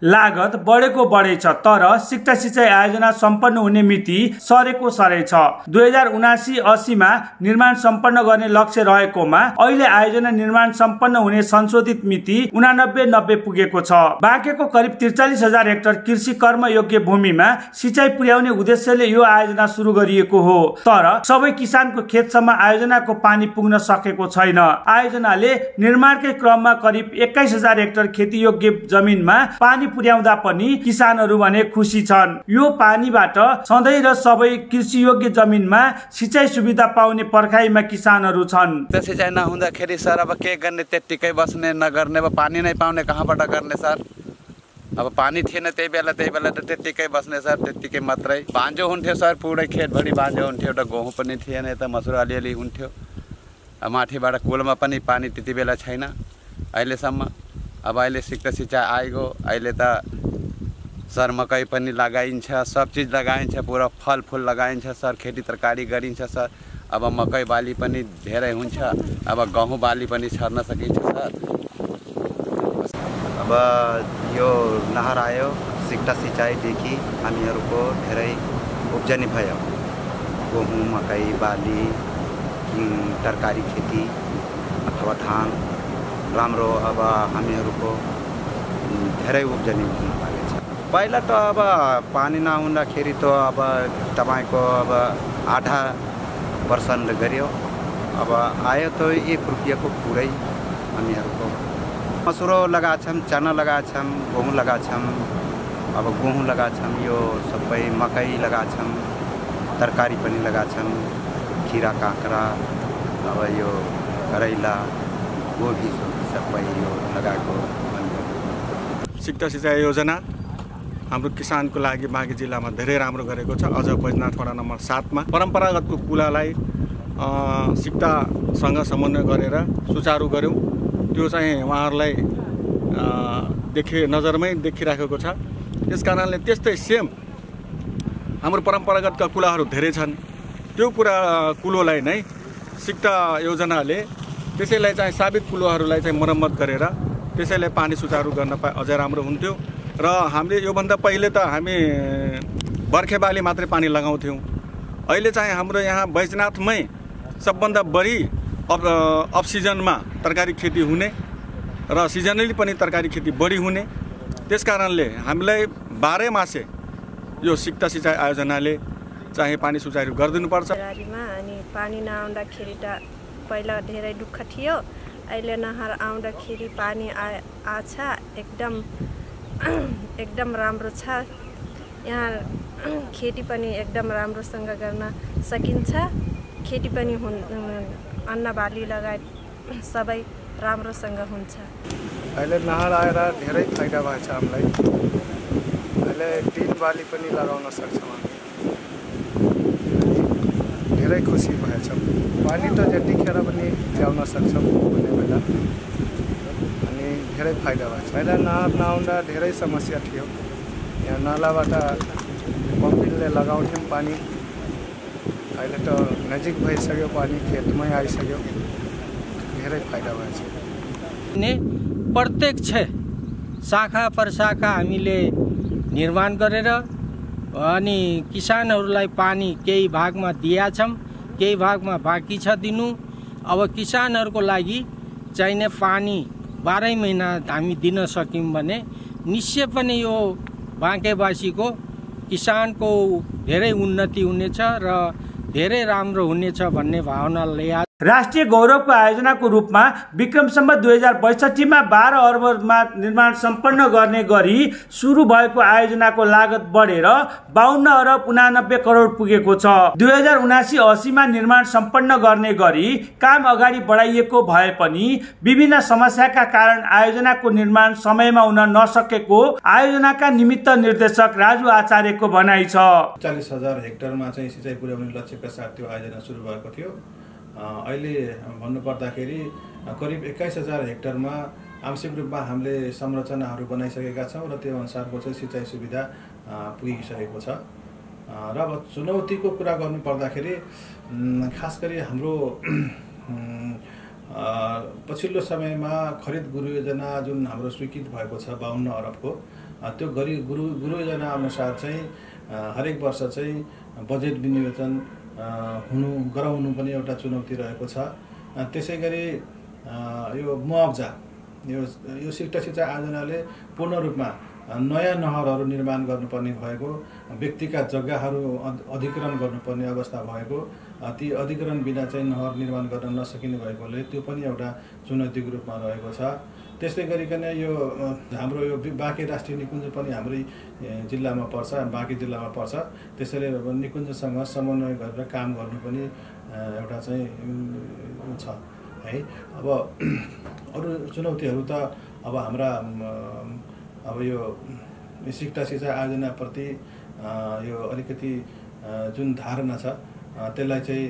लागत बढेको बढै छ, तर सिक्टा सिँचाइ आयोजना सम्पन्न हुने मिति सरेको सरै छ। 2079-80 मा निर्माण सम्पन्न गर्ने लक्ष्य रहेकोमा अहिले आयोजना निर्माण सम्पन्न हुने संशोधित मिति 89-90 पुगेको छ। बाँकेको करिब 43,000 हेक्टर कृषि कर्मयोग्य भूमिमा सिँचाइ पुर्याउने उद्देश्यले यो आयोजना सुरु गरिएको हो, तर सबै किसानको खेतसम्म आयोजनाको पानी पुग्न सकेको छैन। आयोजनाले निर्माणकै क्रममा करिब 21,000 हेक्टर खेतीयोग्य जमिनमा पानी पुर्याउँदा पनि किसानहरू भने खुसी छन्। यो पानीबाट सधैँ र सबै कृषियोग्य जमिनमा सिँचाइ सुविधा पाउने पर्खाइमा किसानहरू छन्। सिँचाइ नहुँदाखेरि सर अब के गर्ने, त्यत्तिकै बस्ने नगर्ने, अब पानी नै पाउने कहाँबाट गर्ने सर। अब पानी थिएन त्यही बेला त त्यत्तिकै बस्ने सर, त्यत्तिकै मात्रै। बाँझो हुन्थ्यो सर, पुरै खेतभरि बाँझो हुन्थ्यो, एउटा गहुँ पनि थिएन, यता मसुर अलिअलि हुन्थ्यो। माथिबाट कुलमा पनि पानी त्यति बेला छैन अहिलेसम्म। अब अहिले सिक्टा सिँचाइ आइगयो, अहिले त सर मकै पनि लगाइन्छ, सब चिज लगाइन्छ, पुरा फलफुल लगाइन्छ सर, खेती तरकारी गरिन्छ सर। अब मकै बाली पनि धेरै हुन्छ, अब गहुँ बाली पनि छर्न सकिन्छ सर। अब यो नहर आयो, सिक्टा सिँचाइदेखि हामीहरूको धेरै उब्जनी भयो। गहुँ, मकै, बाली, तरकारी खेती अथवा धान राम्रो अब हामीहरूको धेरै उब्जनी हुन लागेको छ। पहिला त अब पानी नहुँदाखेरि त अब तपाईँको अब 8% गऱ्यो, अब आयो त 1 रुपियाँको पुरै हामीहरूको। मसुरो लगाछौँ, चना लगाछौँ, गहुँ लगाछौँ, अब गहुँ लगाछौँ, यो सबै मकै लगाछौँ, तरकारी पनि लगाछौँ, खीरा, काँक्रा, अब यो करैला, गोभी सबै यो लगाएको। सिक्टा सिँचाइ योजना हाम्रो किसानको लागि बाँके जिल्लामा धेरै राम्रो गरेको छ। अझ बैजनाथ वडा नम्बर 7 मा परम्परागतको कुलालाई सिक्टासँग समन्वय गरेर सुचारू गर्यौँ। त्यो चाहिँ उहाँहरूलाई नजरमै देखिराखेको छ। त्यस कारणले त्यस्तै सेम हाम्रो परम्परागतका कुलाहरू धेरै छन्। त्यो कुलोलाई नै सिक्टा योजनाले त्यसैलाई चाहिँ साबित कुलोहरूलाई चाहिँ मर्मत गरेर त्यसैलाई पानी सुचारू गर्न पाए अझै राम्रो हुन्थ्यो। र हामीले योभन्दा पहिले त हामी बर्खे बाली मात्रै पानी लगाउँथ्यौँ। अहिले चाहिँ हाम्रो यहाँ बैजनाथमै सबभन्दा बढी अफ सिजनमा तरकारी खेती हुने र सिजनली पनि तरकारी खेती बढी हुने। त्यस कारणले हामीलाई 12 मासे यो सिक्टा सिँचाइ आयोजनाले चाहिँ पानी सुचारू गरिदिनुपर्छ। अनि पानी नआउँदाखेरि त पहिला धेरै दुःख थियो, अहिले नहर आउँदाखेरि पानी आछ, एकदम राम्रो छ। यहाँ खेती पनि एकदम राम्रोसँग गर्न सकिन्छ। खेती पनि अन्न बाली लगायत सबै राम्रोसँग हुन्छ। अहिले नहर आएर धेरै फाइदा भएछ हामीलाई। अहिले टिन बाली पनि लगाउन सक्छौँ, धेरै खुसी भएछौँ। पानी त जतिखेर पनि ल्याउन सक्छौँ कुनै बेला, अनि धेरै फाइदा भएछ। पहिला नहर नआउँदा धेरै समस्या थियो। यहाँ नालाबाट पम्पिङले लगाउँथ्यौँ पानी, अहिले त नजिक भइसक्यो, पानी खेतमै आइसक्यो, धेरै फाइदा भएछ। प्रत्यक्ष शाखा प्रशाखा हामीले निर्माण गरेर अनि किसानहरूलाई पानी केही भागमा दिया छौँ, केही भागमा बाँकी छ दिनु। अब किसानहरूको लागि चाहिने पानी 12 महिना हामी दिन सक्यौँ भने निश्चय पनि यो बाँकेवासीको किसानको धेरै उन्नति हुनेछ र धेरै राम्रो हुनेछ भन्ने भावनाले राष्ट्रिय गौरवको आयोजनाको रूपमा विक्रमसम्म 2062 मा 12 अर्बमा निर्माण सम्पन्न गर्ने गरी सुरु भएको आयोजनाको लागत बढेर 52 अरब 89 करोड पुगेको छ। 2079-80 मा निर्माण सम्पन्न गर्ने गरी काम अगाडि बढाइएको भए पनि विभिन्न समस्याका कारण आयोजनाको निर्माण समयमा हुन नसकेको आयोजनाका निमित्त निर्देशक राजु आचार्यको भनाइ छ। 40,000 हेक्टरमा चाहिँ सिँचाइ पुर्याउने लक्ष्यका साथ त्यो आयोजना सुरु भएको थियो। अहिले भन्नुपर्दाखेरि करिब 21,000 हेक्टरमा आंशिक रूपमा हामीले संरचनाहरू बनाइसकेका छौँ र त्यो अनुसारको चाहिँ सिँचाइ सुविधा पुगिसकेको छ। र अब चुनौतीको कुरा गर्नुपर्दाखेरि खास गरी हाम्रो पछिल्लो समयमा खरिद गुरु योजना जुन हाम्रो स्वीकृत भएको छ 52 अरबको, त्यो गुरु योजना अनुसार चाहिँ हरेक वर्ष चाहिँ बजेट विनियोजन गराउनु पनि एउटा चुनौती रहेको छ। त्यसै गरी यो मुआवजा यो सिक्टा सिँचाइ आयोजनाले पूर्ण रूपमा नयाँ नहरहरू निर्माण गर्नुपर्ने भएको, व्यक्तिका जग्गाहरू अधिग्रहण गर्नुपर्ने अवस्था भएको, ती अधिग्रहण बिना चाहिँ नहर निर्माण गर्न नसकिने भएकोले त्यो पनि एउटा चुनौतीको रूपमा रहेको छ। त्यस्तै गरिकन यो हाम्रो यो बाँके राष्ट्रिय निकुञ्ज पनि हाम्रै जिल्लामा पर्छ, बाँके जिल्लामा पर्छ। त्यसैले निकुञ्जसँग समन्वय गरेर काम गर्नु पनि एउटा चाहिँ छ है। अब अरू चुनौतीहरू त अब हाम्रा अब यो सिक्टा सिँचाइ आयोजनाप्रति यो अलिकति जुन धारणा छ त्यसलाई चाहिँ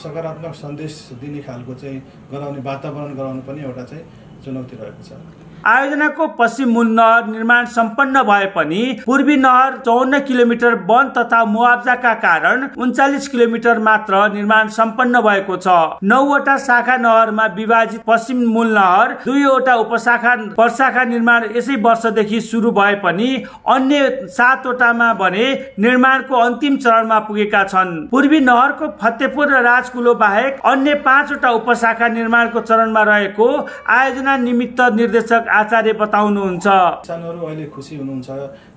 सकारात्मक सन्देश दिने खालको चाहिँ गराउने वातावरण गराउनु पनि एउटा चाहिँ चुनौती रहेको छ। आयोजनाको पश्चिम मूल नहर निर्माण सम्पन्न भए पनि पूर्वी नहर 54 किलोमिटर वन तथा मुआवजाका कारण 39 किलोमिटर मात्र निर्माण सम्पन्न भएको छ। 9वटा शाखा नहरमा विभाजित पश्चिम मूल नहर 2वटा उपशाखा प्रशाखा निर्माण यसै वर्षदेखि सुरु भए पनि अन्य 7वटामा भने निर्माणको अन्तिम चरणमा पुगेका छन्। पूर्वी नहरको फतेपुर र राजकुलो बाहेक अन्य 5वटा उपशाखा निर्माणको चरणमा रहेको आयोजना निमित्त निर्देशक आचार्य बताउनुहुन्छ। किसानहरू अहिले खुसी हुनुहुन्छ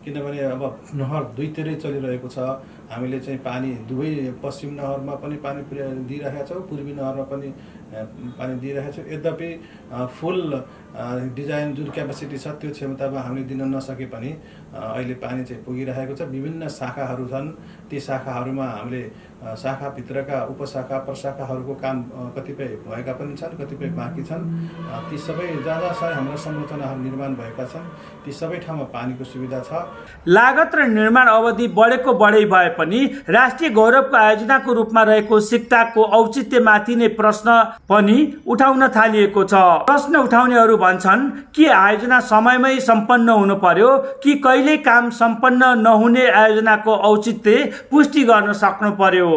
किनभने अब नहर दुईतिरै चलिरहेको छ। हामीले चाहिँ पानी दुवै पश्चिम नहरमा पनि पानी दिइरहेका छौँ, पूर्वी नहरमा पनि पानी दिइरहेका छौँ। यद्यपि फुल डिजाइन जुन क्यापेसिटी छ त्यो क्षमतामा हामीले दिन नसके पनि अहिले पानी चाहिँ पुगिरहेको छ। विभिन्न शाखाहरू छन्, ती शाखाहरूमा हामीले शाखाभित्रका उपशाखा प्रशाखाहरूको काम कतिपय भएका पनि छन्, कतिपय बाँकी छन्। ती सबै जहाँ जहाँ हाम्रा संरचनाहरू निर्माण भएका छन् ती सबै ठाउँमा पानीको सुविधा छ। लागत र निर्माण अवधि बढेको बढै भए पनि राष्ट्रिय गौरवको आयोजनाको रूपमा रहेको सिक्टाको औचित्यमाथि नै प्रश्न पनि उठाउन थालिएको छ। प्रश्न उठाउनेहरू भन्छन् कि आयोजना समयमै सम्पन्न हुनु पर्यो कि कहिल्यै काम सम्पन्न नहुने आयोजनाको औचित्य पुष्टि गर्न सक्नु पर्यो।